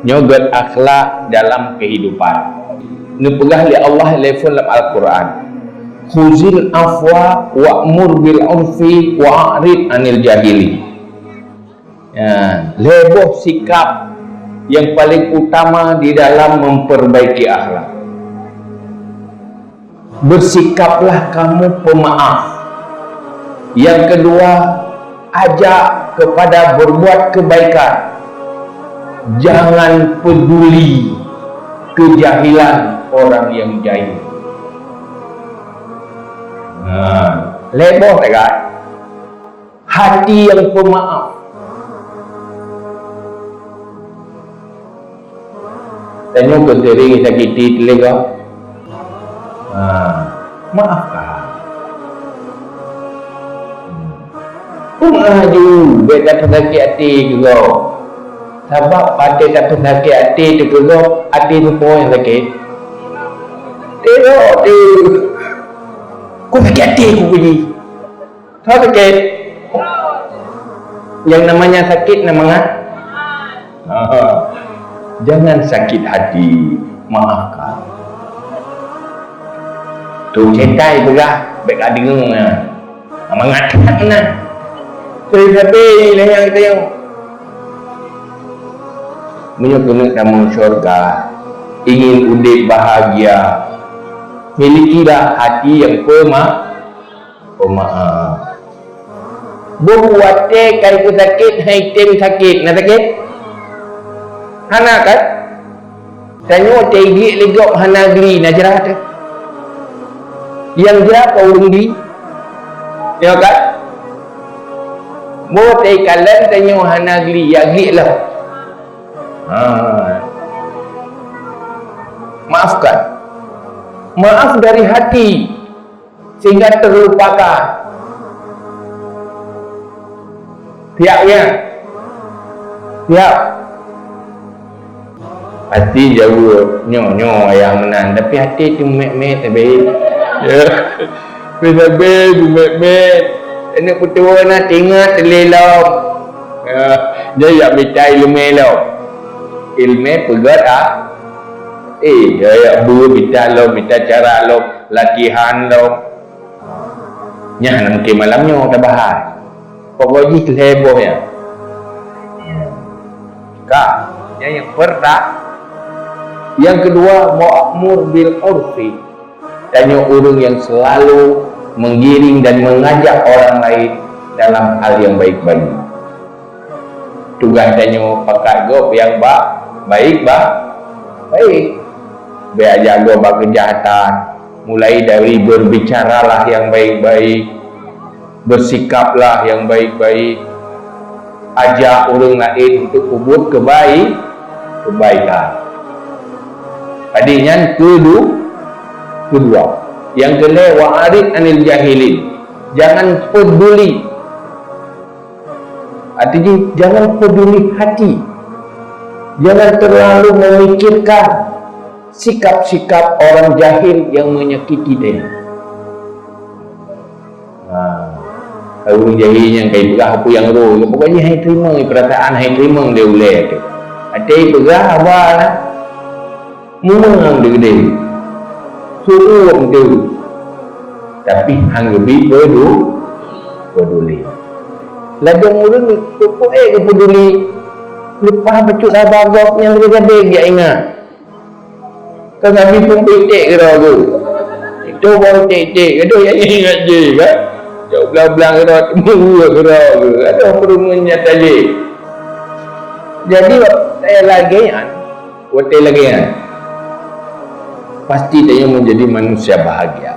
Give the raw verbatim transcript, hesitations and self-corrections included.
Nyoe gét akhlak dalam kehidupan. Neupeugah lé Allah lé phon lam Al-Quran, "Khuzil afwa wa'mur bil urfi wa'rid anil jahili." Ya, lhèe boh sikap yang paling utama di dalam memperbaiki akhlak. Bersikaplah kamu pemaaf. Yang kedua, ajak kepada berbuat kebaikan. Jangan peduli kejahilan orang yang jahil. Nah, lhèe boh tegai. Hati yang pemaaf. Tanyoe keu sering sakiti teuh lé gob. Ha, maafkan. Peue meu'ah ju bèk tapeusakét até keu gob. Sabab watèe tapeusakét até teuh keu gob, até soe nyang sakét? Até gob teuh. Ku sakét até ku keu jih. Tho sakét. Yang namanya sakit na mangat. Ha. Jangan sakit hati, maafkan. Tu cetai peugah, bèk ka deungoe na. Mangat that na. Tapi sabe lé nyang teuh. Meunyoe keuneuk tamong syurga, ingin udép bahagia, milikilah hati yang pema-, pemaaf. Boh watèe ka ipeusakét, han item sakét, na sakét? Hana kan? Tanyoe watèe igiek lé gob hana geuli, na jrah teuh. Nyang jrah ka ureueng di. Ya kan? Boh watèe ikalon tanyoe hana geuli, ya giek lom. Ha. Maafkan. Maaf dari hati. Sehingga terlupakan. Siap, ya? Siap. Pasti jaweueb, "Nyoe, nyoe ayah meunan," tapi até teuh meumet-met sabe. Ya. Sabe meumet-met. Aneuk peutuwo na teuingat lé lom. Ya. Jadi jak mita ileumèe lom. Ileumèe peugöt, ah. Eh, jak beu mita lom, mita cara lom. Latihan lom. Nyan mungkin malam nyoe tabahas. Pokok jih lhèe boh nyan. Ka, nyan nyang pertama. Yang kedua, wa'mur bil urfi. Tanyoe ureueng yang selalu menggiring dan mengajak orang lain dalam hal yang baik-baik. Tugaih tanyoe pakat gob nyang ba-, baik ba-, baik. Bèk ajak gob bak keujahatan. Mulai dari berbicaralah yang baik-baik, bersikaplah yang baik-baik, ajak ureueng laén untuk peubuet keubai-, keubaikan. Tadi nyan kedu-, keudua. Nyang keulhèe, wa'rid anil jahilin. Jangan peduli. Artinya, jangan peduli hati. Jangan terlalu memikirkan sikap-sikap orang jahil yang menyakiti dia. Ha. Ureueng jahil nyan ka ipeugah peue nyang roh, pokoknya hai teurimong, perasaan hai teurimong lé ulèe teuh. Até ipeugah haba na. Mumeung teuh geude. Su'uem teuh. Tapi han geubi pedu-, peduli. Ladôm ureueng peuék geupeuduli. Leupah bacut haba gob nyang leubeh gadeng jak ingat. Ka sabe peuék-ék keudroe geuh. Itu baru ék-ék keudroe nyang ingat jih kan. Jak blang-blang keudroe, teumeue keudroe geuh. Aduh, peureumeun nyata jih. Jadi, watèe lagèe nyan, Watèe lagèe nyan, pasti tanyoe menjadi manusia bahagia.